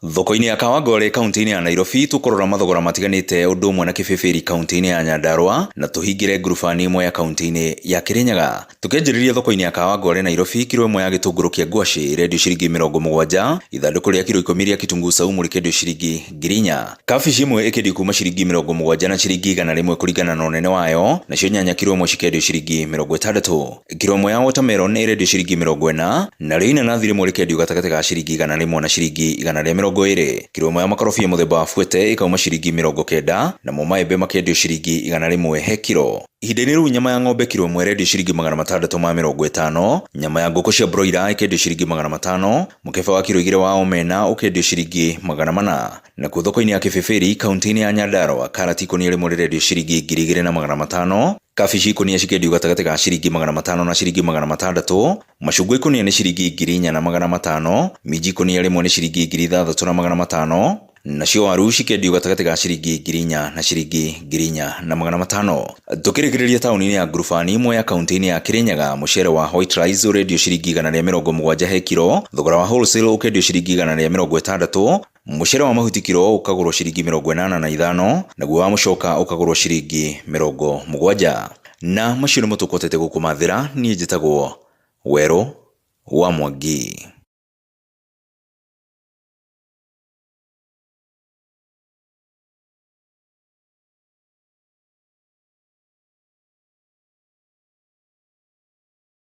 Thoko-inĩ ya Kawangware kaunti-inĩ ya Nairobi tũkũrora mathogora matiganĩte ũndũ ũmwe na Kĩbĩbĩri kaunti-inĩ ya Nyandarua na tũhingĩre ngurubani ĩmwe ya kaunti-inĩ ya Kĩrĩnyaga. Tũkĩanjĩrĩria thoko-inĩ ya Kawangware Nairobi, kiro ĩmwe ya gĩtũngũrũ kĩa ngwacĩ ĩrendio ciringi 70, ithandũkũ rĩa kiro 10 rĩa kitunguu saumu rĩkendio ciringi 4,000. Kabici ĩmwe ĩkendio kuma ciringi 70 na ciringi 100 kũringana na ũnene wayo, nacio nyanya kiro ĩmwe cikendio ciringi 60. Kiro ĩmwe ya watermelon ĩrendio ciringi 40, narĩo inanathi rĩmwe rĩkendio gatagatĩ ga ciringi 100 na ciringi 120. Kiro ĩmwe ya makorobia mũthemba wa fuete ĩkauma ciringi 90, namo maembe makendio ciringi 100 he kiro. Ihinda-inĩ rĩu nyama ya ng'ombe kiro ĩmwe ĩrendio ciringi 650, nyama ya ngũkũ cia broiler ĩkendio ciringi 500, mũkebe wa kiro 2 wa omena ũkendio ciringi 400. Nakuo thoko-inĩ ya Kĩbĩbĩri kaunti-inĩ ya Nyandarua, karati ikũnia rĩmwe rĩrendio ciringi 2,500, kabici ikũnia cikendio gatagatĩ ga ciringi 500 na ciringi 600, macungwa ikũnia nĩ ciringi 4,500, minji ikũnia rĩmwe nĩ ciringi 6,500, nacio waru cikendio gatagatĩ ga ciringi 4,000 na ciringi 4,500. Tũkĩrĩkĩrĩria taũni-inĩ ya Ngurubani Mwea kaunti-inĩ ya Kĩrĩnyaga, mũcere wa white rice ũrendio ciringi 170 he kiro, thogora wa wholesale ũkendio ciringi 160, Mũcere wa mahuti kiro ũkagũrwo ciringi 85, naguo wa mũcoka ũkagũrwo ciringi 70. Na macio nĩmo tũkũhotete gũkũmathĩra, niĩ njĩtagwo Werũ wa Mwangi.